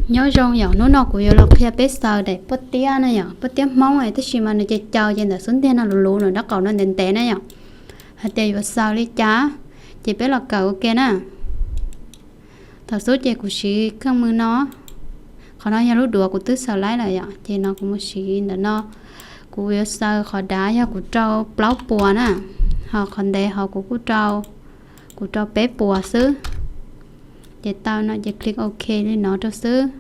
Nyob zoo yom, hnub no kuv yuav los qhia peb xaws daim puaj tiab na yom, puaj tiab Hmoob tab sis mas nws caws caws ces ntawm xub ntiag no luv luv, nws dab qaum no ntev ntev na yom. Hais tias yuav xaws li cas ces peb los kawm ua ke na. Thaum xub ces kuv siv kheej mws no, qhov no yog lub duav kuv twb xaws laib lawm yom, ces no kuv mus siv ntawm no. Kuv yuav xaws qhov dav yog kuv rau plaub puas na, ho qhov ntev ho kuv kuj rau, kuv rau peb puas xwb. Ces tau no ces click ok li no rau xwb.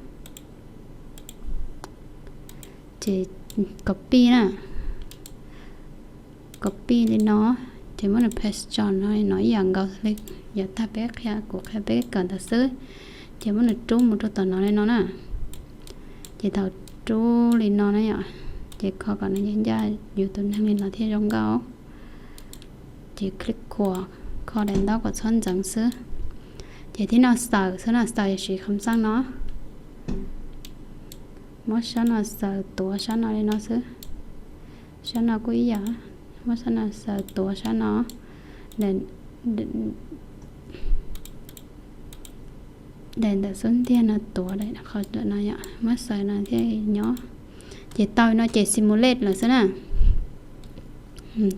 Ces copy na, copy li no, ces muab nws paste tso no li no ib yam nkaus li yav tag peb qhia, kuv qhia peb kawm ntawd xwb. Ces muab nws rub mus rau tom no li no na. Ces thaum rub li no na yom, ces kho kom nws ncaj ncaj yus tus neeg li no thiaj zoo nkauj. Ces click khuam, kho daim ntaub kom txhob ntxeev xwb. Ces thib no xaws xwb na, xaws yog siv kham xaj no. Muab sab no xaws tuav sab no li no xwb. Sab no kuj ib yam, muab sab no xaws tuav sab no. Daim ntawm xub ntiag no tuav daim qhov no yom, muab xaws no thiaj nyob. Ces tau no ces simulate lawm xwb na.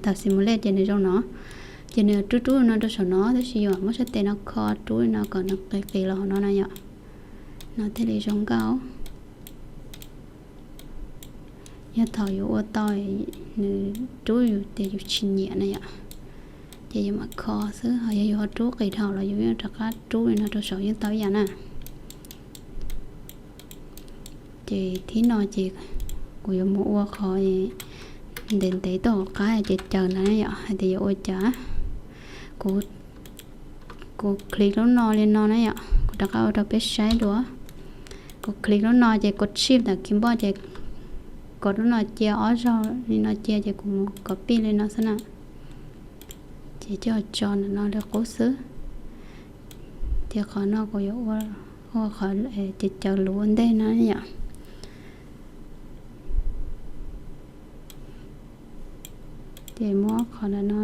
Tau simulate ces nws zoo no, ces nws rub rub no rau saum no, tab sis yus muab sab tes no kho rub li no kom nws qis qis los hauv no na yom, no thiaj li zoo nkauj. Yog thaum yus ua tau nws rub yus tias yus tsis nyiam na yom, ces yus mam kho xwb, ho yog yus ho rub qis dhau los yus yeej rov qab rub li no rau saum yeej tau ib yam na. Ces thib no ces kuv yuav mus ua qhov ntev ntev tuaj hauv qab ces caws ntawd na yom, hais tias yuav ua cas. Kuv, kuv click lub no li no na yom, kuv rov qab ua rau peb saib dua. Kuv click lub no ces kuv shift ntawm keyboard ces kom lub no cia ob zaug li no cia ces kuv mus copy li no xwb na. Ces coj tso ntawm no li qub xwb. Ces qhov no kuv yuav ua, ua qhov ces caws luv ua ntej no yom. Ces muab qhov ntawm no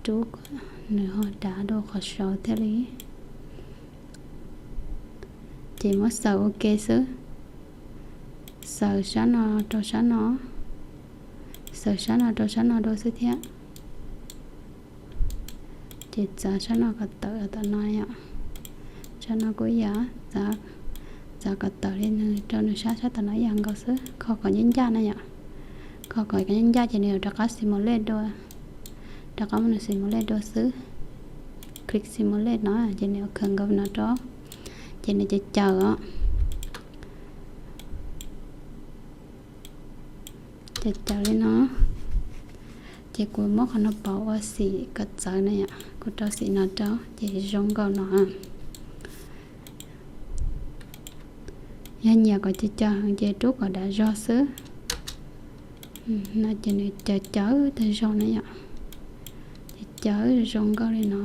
rub kom nws ho dav dua qhov saud thiaj li. Ces muab xaws ua ke xwb. Xaws sab no rau sab no, xaws sab no rau sab no dua xwb thiab. Ces txav sab no kom tawm tom no yom. Sab no kuj ib yam, txav kom tawm li nws rau nws sab sab tom no ib yam nkaus xwb, kho kom ncaj ncaj na yom. Kho kom ncaj ncaj ces nws yuav rov qab simulate dua, rov qab muab nws simulate dua xwb. Click simulate no ces nws yuav khaws nkaus no rau, ces nws caws caws os. Ces caws li no, ces kuv muab qhov no pauv ua xim kom txawv na yom, kuv rau xim no rau ces zoo nkauj no. Yog nyiam kom caws caws heev ces rub kom dav zog xwb. No ces nws caws caws tag zog na yom, ces caws zoo nkauj li no.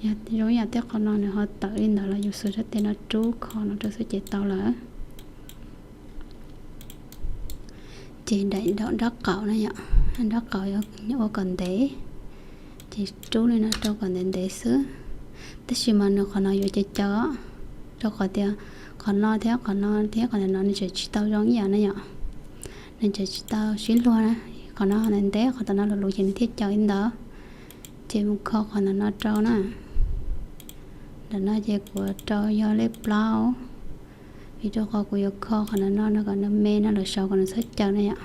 Yog zoo yam tej qhov no nws ho tawm li ntawd los yus xuas sab tes no rub kho no rau xwb ces tau lawm. Ces daim ntaub dab qaum na yom, dab qaum yuav ua kom ntev, ces rub li no rau kom ntev ntev xwb. Tab sis mas nws qhov no yuav caws caws, rau qhov tias qhov no thiab qhov no thiab qhov no nws tseem tsis tau zoo ib yam na yom. Nws tseem tsis tau sib luag, qhov no ntev ntev qhov tom no luv luv ces nws thiaj caws li ntawd. Ces mus kho qhov ntawm no rau na. Ntawm no ces kuv rau yog lej plaub, vim rau qhov kuv yuav kho qhov ntawm no no kom nws me no lawm saud kom nws txhob caws na yom.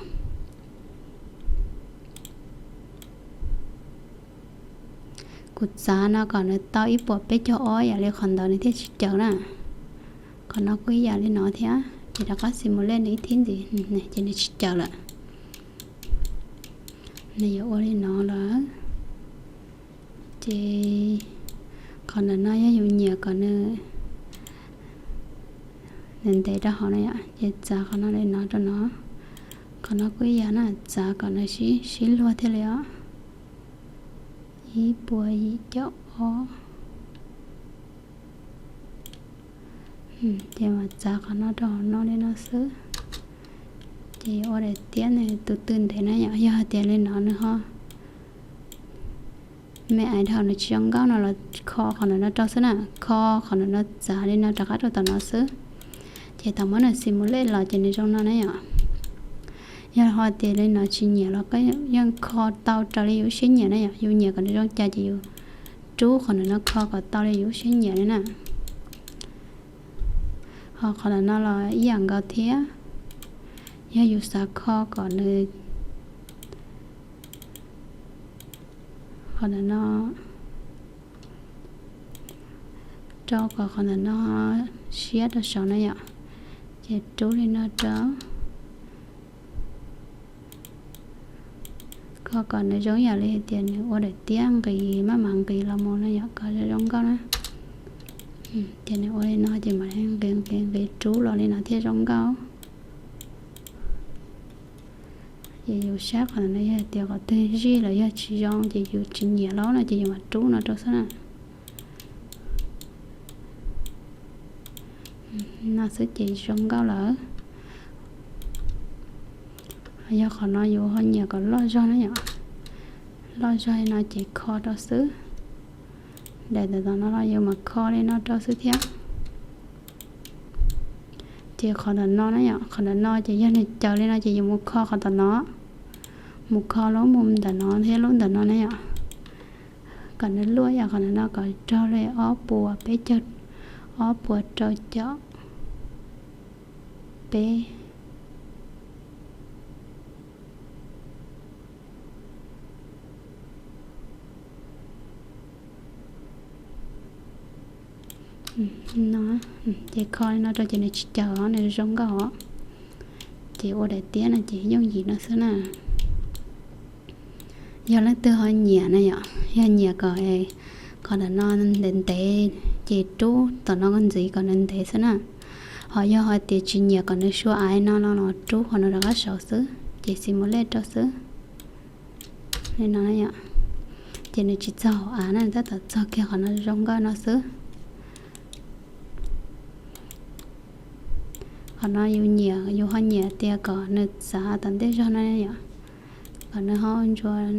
Kuv txav no kom nws tau ib puas peb caug ob yam li qhov ntawd nws thiaj tsis caws na. Qhov no kuj ib yam li no thiab, ces rov qab simulate nws ib thib ntxiv ces nws tsis caws lawm. Nws yuav ua li no lawm. Ces qhov ntawm no yog yus nyiam kom nws ntev ntev rau hauv na yom, ces txav qhov no li no rau no. Qhov no kuj ib yam na, txav kom nws sib sib luag thiaj li os. Ib puas yim caum ob. Ces mam txav qhov no rau hauv no li no xwb. Ces yuav ua daim tiab nws tus twg ntev na yom, yog hais tias li no nws ho Me aiv dhau nws tsis zoo nkauj no los kho qhov ntawm no rau xwb na, kho qhov ntawm no txav li no rov qab rau tom no xwb. Ces thaum muab nws simulate los ces nws zoo no na yom. Yog ho tias li no tsis nyiam los koj yeej kho tau raws li yus lub siab nyiam na yom. Yus nyiam kom nws zoo cas ces yus rub qhov ntawm no kho kom tau li yus lub siab nyiam li na. Ho qhov ntawm no los ib yam nkaus thiab, yog yus xav kho kom nws, qhov ntawm no, rau kom qhov ntawm no siab rau saud na yom, ces rub li no rau, kho kom nws zoo yam li tias nws ua daim tiab nqis maj mam nqis los mus no yom, kom zoo nkauj na. Ces nws ua li no ces mam nqis nqis nqis rub los li no thiaj zoo nkauj. Ces yus saib qhov ntawm no yog tias qhov twg zij los yog tsis zoo ces yus tsis nyiam lawm no ces yus mam rub no rau xwb na. No xwb ces zoo nkauj lawm. Yog qhov no yus ho nyiam kom loj zog na yom, loj zog li no ces kho rau xwb. Daim ntawm no los yus mam kho li no rau xwb thiab. Ces qhov ntawm no na yom, qhov ntawm no ces yog nws caws li no ces yus mus kho qhov tom no, mus kho lub mus ntawm no thiab lub ntawm no na yom, kom nws luaj yam qhov ntawm no kom raug li ob puas peb caug, ob puas rau caum peb. No, ces kho li no rau ces nws tsis caws os, nws zoo nkauj os. Ces ua daim tiab no ces yooj yim no xwb na. Yog leej twg ho nyiam na yom, yog nyiam kom qhov ntawm no ntev ntev ces rub tom no ntxiv kom nws ntev xwb na. Ho yog hais tias tsis nyiam kom nws sua aiv no no los rub qhov no rov qab saud xwb, ces simulate rau xwb. Li no yom, ces nws tsis txog hauv av na, tab tom txog kiag qhov no zoo nkauj no xwb. Qhov no yus nyiam, yus ho nyiam tias kom nws txav tom ntej zog no yom, kom nws ho ntsuas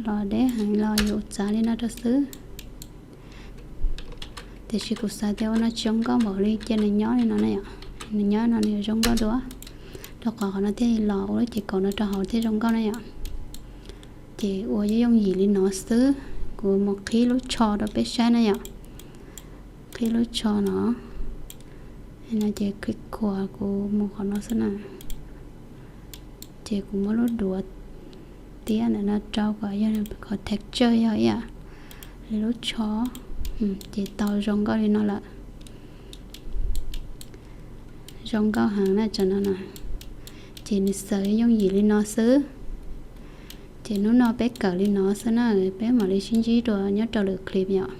los deb heev los yus txav li no rau xwb. Tiam sis kuv xav tias ua no tsis zoo nkauj npaum li, cia nws nyob li no na yom, nws nyob no nws yuav zoo nkauj dua, rau qhov qhov no thiaj los ua lub ces kaum no rau hauv thiaj zoo nkauj na yom. Ces ua yooj yooj yim li no xwb, kuv mus qhib lub tsho rau peb saib na yom. Qhib lub tsho no, no ces qhib khuas kuv mus qhov no xwb na. Ces kuv muab lub duav tiab ntawm no rau kom yog qhov texture yog ib yam li lub tsho, ces tau zoo nkauj li no lawm. Zoo nkauj heev na tsam no na. Ces nws xaws yooj yim li no xwb. Ces hnub no peb kawm li no xwb na, peb mam li sib ntsib dua nyob rau lwm clip yom.